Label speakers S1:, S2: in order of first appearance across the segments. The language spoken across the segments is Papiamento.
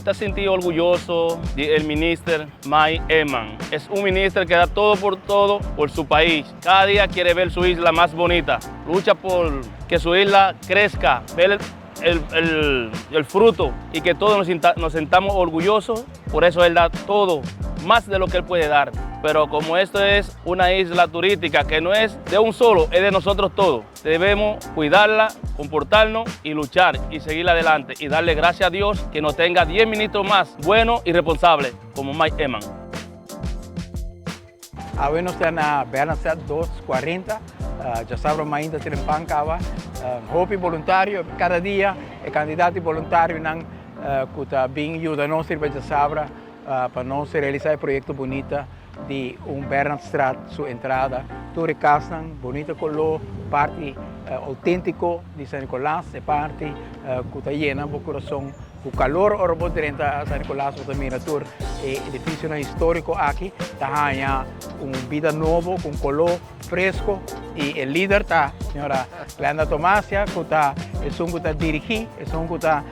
S1: Mi ta sinti orguyoso di e minister Mike Eman. Es un minister que da todo por todo por su pais. Cada dia kier mira su isla mas bunita. Lucha pa cu su isla crezca, ver el fruto y que todos nos sintamos orgullosos. Por eso él da todo, más de lo que él puede dar. Pero como esto es una isla turística que no es de un solo, es de nosotros todos. Debemos cuidarla, comportarnos y luchar y seguir adelante y darle gracias a Dios que nos tenga 10 ministros más buenos y responsables como Mike Eman.
S2: Awe nos ta na Bernardstraat 240, diasabra mainta trempan caba, hopi voluntario, cada dia e cantidad voluntario nan cu ta bin yuda nos riba diasabra pa nos realisa e proyecto bunita di un Bernardstraat su entrada. Tur cas bunita color, parti autentico di San Nicolas, e parti cu ta yena bo curason cu calor ora bo drenta San Nicolas, bo mira tur e edificio historico aki, ta haya un bida nobo cu color fresco y e lider ta señora Glenda Tomasia, cu ta esun cu ta dirigi, esun cu ta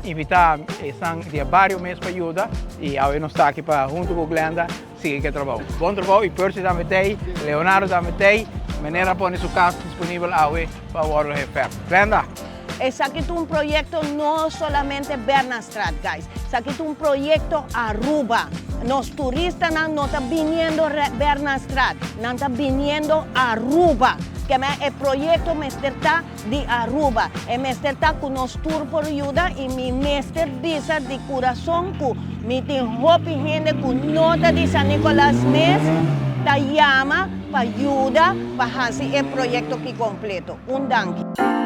S2: invita esnan di bario mes pa yuda y awe nos ta aki pa hunto cu Glenda sigui cu trabou. Bon trabou y Percy tambe t'ey, Leonardo tambe t'ey, manera pone su cas disponibel awe pa wordo geverf. Glenda.
S3: Esaki ta un proyecto no solamente Bernardstraat, guys. Esaki ta un proyecto Aruba. Nos turistanan no ta bini Bernardstraat, nan ta bini Aruba. Kiermen e proyecto mester ta di Aruba. E mester ta cu nos tur por yuda y mi mester bisa di curason cu mi tin hopi hende cu no ta di San Nicolas mes ta yama pa yuda pa haci e proyecto aki completo. Un danki.